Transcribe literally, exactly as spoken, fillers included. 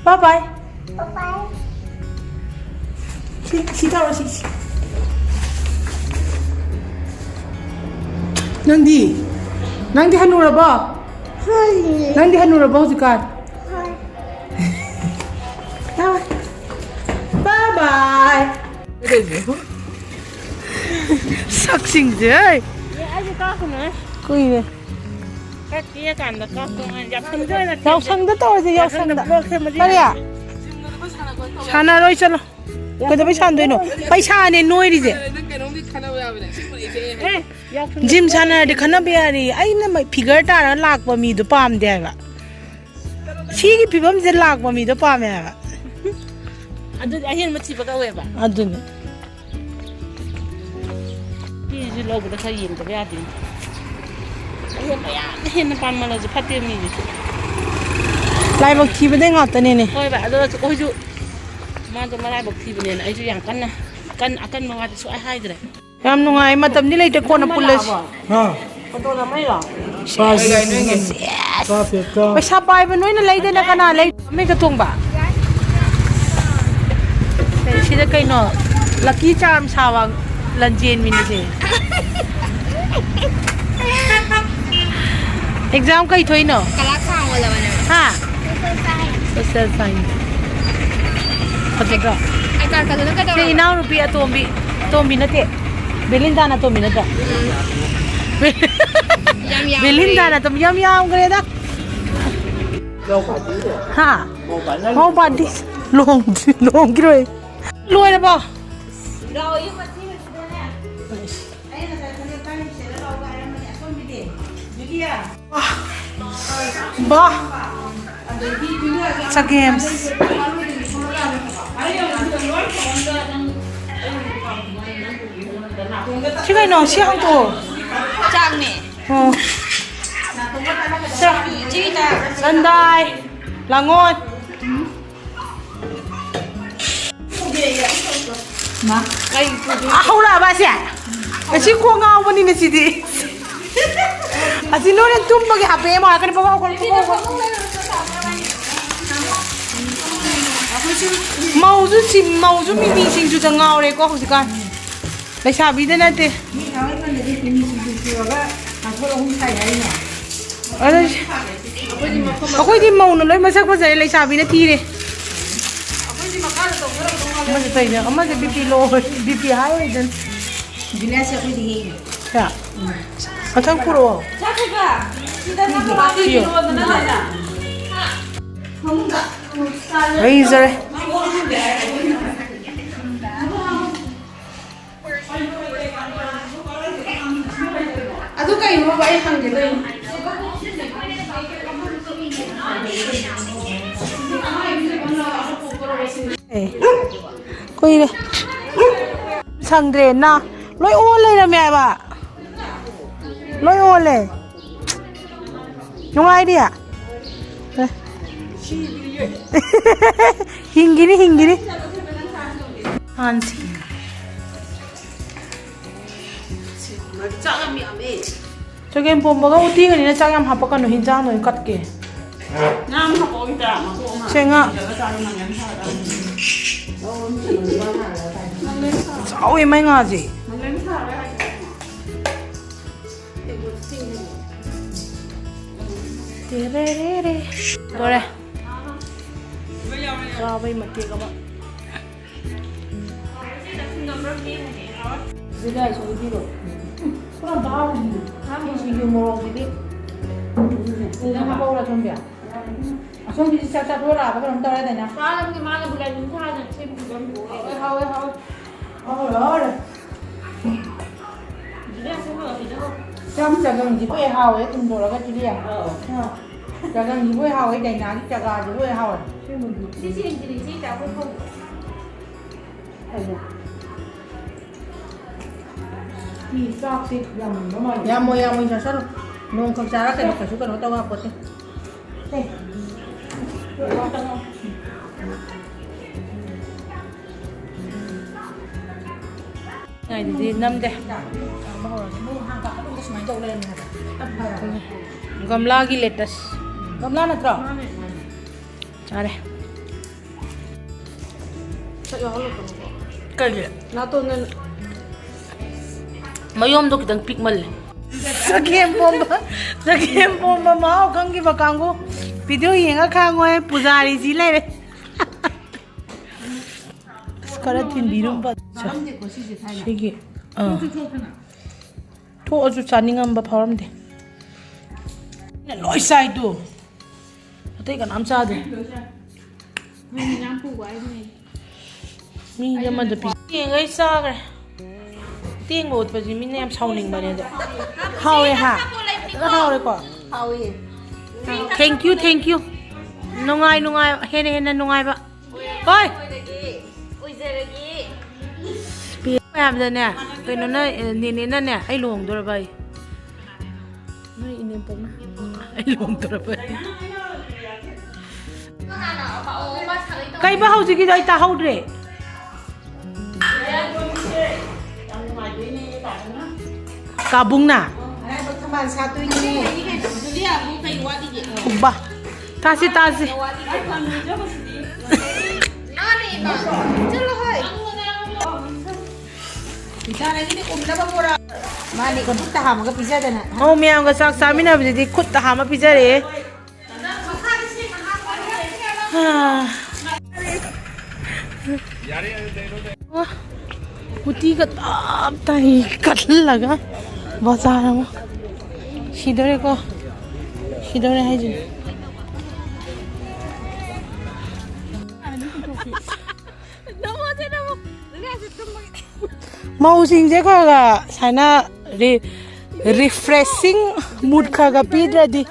Bye bye. ꯁꯤ, ꯁꯤ ꯇꯧꯔꯣ, ꯁꯤ, ꯁꯤ꯫ ꯅꯪꯗꯤ? ꯅꯪꯗꯤ ꯍꯟꯅꯨꯔꯕꯣ? ꯍꯣꯏ꯫ ꯅꯪꯗꯤ ꯍꯟꯅꯨꯔꯕꯣ ꯍꯧꯖꯤꯛꯀꯥꯟ? ꯍꯣꯏ꯫ ꯇꯥ-, bye bye꯫ ꯁꯛꯁꯤꯡꯁꯦ, ꯍꯩ꯫ ꯑꯦ, ꯑꯩꯁꯨ ꯀꯥꯞꯀꯅꯨꯍꯦ꯫ ꯀꯨꯏꯔꯦ꯫ ꯈꯔ ꯀꯦꯔꯀꯥꯟꯗ ꯀꯥꯞꯄꯣ꯫ ꯌꯥꯎꯁꯪꯗ ꯑꯣꯏꯅ ꯀꯥꯞꯁꯦ꯫ ꯌꯥꯎꯁꯪꯗ ꯇꯧꯔꯁꯦ, ꯌꯥꯎꯁꯪꯗ ꯌꯥꯎꯁꯪꯗ꯫ Vlogꯁꯦ ꯃꯔꯤ ꯀꯔꯤ? ꯂꯩ꯫ ꯁꯥꯟꯅꯔꯣꯏ, ꯆꯠꯂꯣ꯫ ꯀꯩꯗꯧꯕꯩ ꯁꯥꯟꯅꯗꯣꯏꯅꯣ? ꯄꯩꯁꯥꯅꯦ ꯅꯣꯏꯔꯤꯁꯦ꯫ ꯅꯪ ꯀꯩꯅꯣꯝꯗꯤ ꯈꯟꯅꯕ ꯌꯥꯕꯅꯦ꯫ ꯑꯁꯤꯕꯨ ꯑꯩꯁꯦ ꯑꯦ, ꯌꯥꯎꯁꯪꯗ ꯖꯤꯝ ꯁꯥꯟꯅꯔꯗꯤ ꯈꯟꯅꯕ ꯌꯥꯔꯤ꯫ ꯑꯩꯅ ꯃ-, figure ꯇꯥꯔꯒ ꯂꯥꯛꯄ ꯃꯤꯗꯣ ꯄꯥꯝꯗꯦ ꯍꯥꯏꯕ꯫ ꯁꯤꯒꯤ ꯐꯤꯕꯝꯁꯤꯗ ꯂꯥꯛꯄ ꯃꯤꯗꯣ ꯄꯥꯝꯃꯦ ꯍꯥꯏꯕ꯫ ꯑꯗꯨꯗꯤ ꯑꯍꯦꯟꯕ ꯊꯤꯕ ꯀꯧꯋꯦꯕ꯫ ꯑꯗꯨꯅꯤ꯫ ꯐꯤꯁꯨ ꯂꯧꯕꯗ ꯈꯔ ꯌꯦꯡꯗꯕ ꯌꯥꯗꯦ꯫ ꯑꯍꯦꯟꯕ ꯌꯥꯝ ꯍꯦꯟꯅ ꯄꯥꯝꯃꯜꯂꯁꯨ ꯐꯠꯇꯦ ꯃꯤꯗꯤ꯫ ꯂꯥꯏꯕꯛ ꯊꯤꯕꯗꯩ ꯉꯥꯛꯇꯅꯤꯅꯦ꯫ ꯍꯣꯏꯕ, ꯑꯗꯣ ꯑꯩꯈꯣꯏꯁꯨ ꯃꯥꯗꯣ ꯃꯔꯥꯏꯕꯛ ꯊꯤꯕꯅꯦꯅ ꯑꯩꯁꯨ ꯌꯥꯝ ꯀꯟꯅ, ꯀꯟ-, ꯑꯀꯟꯕ ꯋꯥꯗꯤ ꯁꯨꯡꯍꯥꯏ ꯍꯥꯏꯗ꯭ꯔꯦ꯫ ꯌꯥꯝ ꯅꯨꯡꯉꯥꯏ, ꯃꯇꯝꯗꯤ ꯂꯩꯇꯦ, ꯀꯣꯟꯅ ꯅꯪ ꯄꯨꯜꯂꯁꯤ꯫ ꯂꯥꯛꯑꯕꯣ? ꯍꯥ? ꯐꯣꯇꯣ ꯅꯝꯃꯛꯏꯔꯣ? ꯄꯩꯁꯥ ꯄꯥꯏꯕ ꯅꯣꯏꯅ ꯂꯩꯗꯅ ꯀꯅꯥ ꯂꯩ? ꯑꯃꯦꯒ ꯇꯣꯡꯕ꯫ ꯁꯤꯗ ꯀꯩꯅꯣ, lucky charm ꯁꯥꯕ ꯂꯟꯖꯦꯟꯕꯤꯅꯤꯁꯦ꯫ Exam ꯀꯩ ꯊꯣꯛꯏꯅꯣ? ꯀꯂꯥ ꯈꯥꯡ ꯑꯣꯜꯂꯕꯅꯦ꯫ ꯍꯥ? Social science꯫ Social science꯫ ꯐꯖꯗ꯭ꯔꯣ? ꯑꯩ ꯀꯥꯔ ꯀꯜꯂꯨꯅ ꯁꯤ ꯀꯩꯗꯧꯔꯕ? ꯏꯅꯥꯎꯅꯨꯄꯤ ꯑꯇꯣꯝꯕꯤ, ꯑꯇꯣꯝꯕꯤ ꯅꯠꯇꯦ, ꯕꯦꯂꯤꯟꯗꯥꯅ ꯑꯇꯣꯝꯕꯤ ꯅꯠꯇ꯭ꯔꯣ? ꯎꯝ꯫ ꯌꯥꯝ ꯌꯥꯝꯈ꯭ꯔꯦ꯫ ꯕꯦꯂꯤꯟꯗꯥꯅ ꯑꯇꯣꯝꯕꯤ ꯌꯥꯝ ꯌꯥꯝꯈ꯭ꯔꯦꯗ꯫ ꯍꯥ? ꯃꯧ ꯄꯥꯟꯗꯤ ꯂꯨꯍꯣꯡꯗ꯭ꯔꯤ, ꯂꯨꯍꯣꯡꯈꯤꯔꯣꯏ꯫ ꯂꯣꯏꯔꯕꯣ? ꯕꯥ꯫ ꯆꯒꯦꯝ꯫ ꯁꯤ ꯀꯩꯅꯣ? ꯁꯤ ꯍꯥꯡꯇꯣꯛꯑꯣ꯫ ꯆꯥꯛꯅꯦ꯫ ꯑꯣ꯫ ꯆꯥꯛ꯫ ꯆꯤꯅꯤ ꯆꯥꯛ꯫ ꯔꯟꯗꯥꯏ꯫ ꯂꯥꯡꯉꯣꯏ꯫ ꯑꯥ, ꯍꯧꯔꯛꯑꯕ ꯑꯁꯦ? ꯑꯁꯤ ꯀꯣꯛ ꯉꯥꯎꯕꯅꯤꯅꯦ ꯁꯤꯗꯤ꯫ ꯑꯁꯤ ꯅꯣꯏꯅ ꯇꯨꯝꯕꯒꯤ ꯍꯥꯞꯄꯛꯑꯦ ꯑꯃ ꯍꯥꯏꯔꯛꯀꯅꯤ, ꯄꯪꯉꯥꯎ ꯈꯣꯠꯂꯨ, ꯄꯪꯉꯥꯎ ꯈꯣꯠꯂꯨ꯫ ꯃꯧꯁꯨ ꯁꯤ-, ꯃꯧꯁꯨ ꯃꯤꯃꯤ ꯁꯤꯡꯖꯨꯗ ꯉꯥꯎꯔꯦꯀꯣ ꯍꯧꯖꯤꯛꯀꯥꯟ꯫ ꯂꯩꯁꯥꯕꯤꯗ ꯅꯠꯇꯦ꯫ ꯃꯤ ꯊꯥꯡꯃꯩꯕꯟꯗꯗꯤ ꯃꯤꯃꯤ ꯁꯤꯡꯖꯨ ꯁꯨꯔꯒ ꯃꯊꯣꯟ ꯑꯍꯨꯝ ꯁꯥꯏ ꯍꯥꯏꯅꯦ꯫ ꯑꯗꯨ ꯑꯩꯈꯣꯏꯗꯤ ꯃꯧꯅ ꯂꯣꯏ ꯃꯁꯛ ꯐꯖꯔꯦ, ꯂꯩꯁꯥꯕꯤꯅ ꯊꯤꯔꯦ꯫ ꯑꯃꯁꯦ ꯇꯧꯏꯁꯦ, ꯑꯃꯁꯦ ꯕꯤ ꯄꯤ ꯂꯣ ꯑꯣꯏ, ꯕꯤ ꯄꯤ ꯍꯥꯏ ꯑꯣꯏꯗꯅ꯫ ꯖꯤꯂꯤꯌꯥꯁꯦ ꯑꯩꯈꯣꯏꯗꯤ ꯍꯦꯛꯏꯅꯦ꯫ ꯁꯦ꯫ ꯃꯊꯪ ꯄꯨꯔꯛꯑꯣ꯫ ꯆꯠꯈ꯭ꯔꯤꯕ? ꯁꯤꯗ ꯅꯪ ꯄꯤꯌꯣ꯫ ꯀꯃꯥꯏꯅ ꯇꯧꯔꯤꯅꯣ? ꯅꯪ ꯍꯥꯏꯅ? ꯐꯃꯨꯡꯗ꯫ ꯂꯩꯖꯔꯦ꯫ ꯑꯗꯨ ꯀꯩꯅꯣꯕ ꯑꯩ ꯍꯪꯒꯦ ꯇꯧꯔꯤꯅꯣ? ꯑꯦ, ꯀꯨꯏꯔꯦ꯫ ꯁꯪꯗ꯭ꯔꯦꯅ ꯂꯣꯏ ꯑꯣꯟ ꯂꯩꯔꯝꯃꯦ ꯍꯥꯏꯕ꯫ ꯂꯣꯏ ꯑꯣꯜꯂꯦ꯫ ꯅꯨꯡꯉꯥꯏꯔꯤ? ꯑꯦ꯫ ꯍꯤꯡꯒꯤꯅꯤ, ꯍꯤꯡꯒꯤꯅꯤ꯫ ꯍꯥꯟꯁꯤ꯫ ꯆꯒꯦꯝ ꯄꯣꯝꯕꯒ ꯎꯇꯤꯒꯅꯤꯅ ꯆꯥꯛ ꯌꯥꯝ ꯍꯥꯞꯄꯛꯀꯅꯨ, ꯍꯤꯟꯖꯥꯡꯗ ꯑꯣꯏꯅ ꯀꯠꯀꯦ꯫ ꯉꯥ ꯑꯃ ꯍꯥꯞꯄꯛꯑꯣ, ꯍꯤꯗꯥꯛ ꯑꯃ ꯀꯣꯛ ꯑꯃ꯫ ꯁꯦ ꯉꯥ꯫ ꯆꯥꯎꯋꯤ ꯃꯥꯏ ꯉꯥꯁꯦ꯫ ꯇꯦꯔꯦꯔꯦꯔꯦ꯫ ꯂꯣꯏꯔꯦ꯫ ꯆꯥꯕꯩ ꯃꯇꯦꯛ ꯑꯃ꯫ ꯑꯗꯨꯗꯤ ꯑꯩꯁꯨ ꯎꯇꯤꯗꯣ꯫ ꯄꯨꯔꯥ ꯕꯥꯎꯅꯤ꯫ ꯁꯤꯡꯖꯨ ꯃꯣꯔꯣꯛꯁꯤꯗꯤ꯫ ꯅꯪ ꯍꯥꯞꯄꯛꯎꯔꯥ, ꯁꯣꯝꯕꯤ? ꯑꯁꯣꯝꯒꯤꯁꯤ ꯆꯥꯛ ꯆꯥꯊꯣꯛꯑ ꯂꯥꯛꯑꯕ ꯀꯩꯅꯣꯝ ꯇꯧꯔꯦꯗꯥꯏꯅꯦ? ꯆꯥꯔꯕꯅꯤ, ꯃꯥꯅꯕꯨ ꯂꯥꯏꯅꯤꯡ ꯊꯥꯅ ꯁꯦꯝꯕꯤꯕ꯫ ꯍꯥꯎꯋꯦ, ꯍꯥꯎꯋꯦ, ꯍꯥꯎꯋꯦ꯫ ꯍꯥꯎꯔꯦ, ꯍꯥꯎꯔꯦ꯫ ꯆꯝ ꯆꯒꯪꯁꯤꯕꯨ ꯍꯦꯛ ꯍꯥꯎꯋꯦ, ꯊꯨꯝ ꯇꯧꯔꯒ ꯆꯤꯂꯤ꯫ ꯑꯥ꯫ ꯆꯒꯪꯁꯤꯕꯨ ꯍꯦꯛ ꯍꯥꯎꯋꯦ, ꯗꯥꯏꯅꯥꯒꯤ ꯆꯒꯥꯁꯤꯕꯨ ꯍꯦꯛ ꯍꯥꯎꯋꯦ꯫ ꯁꯤ ꯆꯦꯡꯁꯤꯗꯤ ꯏꯆꯦ ꯆꯥꯛ ꯐꯥꯎ ꯐꯥꯎꯗꯦ꯫ ꯐꯤ ꯆꯥꯛꯁꯤ ꯌꯥꯝꯃꯟꯕ ꯃꯥꯜꯂꯦ꯫ ꯌꯥꯝꯃꯣꯏ, ꯌꯥꯝꯃꯣꯏ, ꯆꯥꯁꯜꯂꯨ꯫ ꯅꯣꯡꯈꯛ ꯆꯥꯔ ꯀꯩꯅꯣ ꯀꯩꯁꯨ ꯀꯩꯅꯣ ꯇꯧ ꯌꯥꯄꯣꯠꯇꯦ꯫ ꯁꯦ꯫ ꯉꯥꯏꯗꯨꯗꯤ ꯅꯝꯗꯦ꯫ ꯁꯨꯃꯥꯏꯅ ꯇꯧ ꯂꯩꯔꯝꯃꯦ ꯍꯥꯏꯕ꯫ ꯒꯝꯂꯥꯒꯤ ꯂꯦꯇꯁ꯫ ꯒꯝꯂꯥ ꯅꯠꯇ꯭ꯔꯣ? ꯆꯥꯔꯦ꯫ ꯀꯔꯤ? ꯅꯥꯇꯣꯟꯗ ꯃꯌꯣꯝꯗꯣ ꯈꯤꯇꯪ ꯄꯤꯛꯃꯜꯂꯦ꯫ ꯆꯒꯦꯝ ꯄꯣꯝꯕ, ꯆꯒꯦꯝ ꯄꯣꯝꯕ ꯃꯍꯥꯎ ꯈꯪꯈꯤꯕ ꯀꯥꯡꯕꯨ ꯚꯤꯗꯤꯑꯣ ꯌꯦꯡꯉ ꯈꯥꯡꯉꯣꯍꯦ꯫ ꯄꯨꯖꯥꯔꯤꯁꯤ ꯂꯩꯔꯦ꯫ ꯑꯁ, ꯈꯔ ꯊꯤꯟꯕꯤꯔꯝꯕ꯫ ꯁꯤꯒꯤ ꯑꯥ꯫ ꯊꯣꯛꯑꯁꯨ ꯆꯥꯅꯤꯡꯉꯝꯕ ꯐꯥꯎꯔꯝꯗꯦ꯫ ꯑꯩꯅ ꯂꯣꯏ ꯆꯥꯏꯗꯣ꯫ ꯑꯇꯩ ꯀꯅꯥꯝ ꯆꯥꯗꯦ꯫ ꯃꯤ ꯑꯃꯗ ꯄꯤ꯫ ꯌꯦꯡꯈꯩ ꯆꯥꯈ꯭ꯔꯦ꯫ ꯇꯦꯡꯕ ꯎꯠꯄꯁꯤ ꯃꯤꯅ ꯌꯥꯝ ꯁꯥꯎꯅꯤꯡꯕꯅꯦ ꯑꯗꯣ꯫ ꯍꯥꯎꯋꯦ ꯍꯥ? ꯐꯖꯅ ꯍꯥꯎꯔꯦꯀꯣ? ꯍꯥꯎꯋꯦ꯫ Thank you, thank you. ꯅꯨꯡꯉꯥꯏ, ꯅꯨꯡꯉꯥꯏ, ꯍꯦꯟꯅ ꯍꯦꯟꯅ ꯅꯨꯡꯉꯥꯏꯕ꯫ ꯍꯣꯏ꯫ ꯄꯤꯔꯛꯑꯣ ꯍꯥꯏꯕꯗꯅꯦ, ꯀꯩꯅꯣꯅ, ꯑꯦ, ꯅꯦꯅꯦꯅꯅꯦ, ꯑꯩ ꯂꯨꯍꯣꯡꯗꯣꯔꯕ ꯑꯩ꯫ ꯅꯣꯏ ꯏꯅꯦꯝꯄꯣꯛꯅ ꯑꯩ ꯂꯨꯍꯣꯡꯗꯣꯔꯕ ꯑꯩ꯫ ꯀꯩꯕ ꯍꯧꯖꯤꯛꯀꯤꯗꯣ ꯑꯩ ꯇꯥꯍꯧꯗ꯭ꯔꯦ꯫ ꯀꯥꯕꯨꯡꯅ? ꯎꯕ꯫ ꯇꯥꯁꯤ, ꯇꯥꯁꯤ꯫ ꯃꯥꯅꯦ, ꯈꯨꯠꯇ ꯍꯥꯝꯃꯒ ꯄꯤꯖꯗꯅ꯫ ꯑꯧ, ꯃꯌꯥꯝꯒ ꯆꯥꯛ ꯆꯥꯃꯤꯟꯅꯕꯗꯨꯗꯤ ꯈꯨꯠꯇ ꯍꯥꯝꯃ ꯄꯤꯖꯔꯦ꯫ ꯎꯇꯤꯒ ꯇꯞ ꯇꯥꯏ ꯀꯠꯂꯒ ꯕꯖꯥꯔ ꯑꯃ꯫ ꯁꯤꯗꯣꯔꯦꯀꯣ꯫ ꯁꯤꯗꯣꯔꯦ ꯍꯥꯏꯁꯤꯅꯤ꯫ ꯃꯧꯁꯤꯡꯁꯦ ꯈꯔ ꯈꯔ ꯁꯨꯃꯥꯏꯅ ꯔꯤ-, refreshing mood ꯈꯔ ꯈꯔ ꯄꯤꯗ꯭ꯔꯗꯤ꯫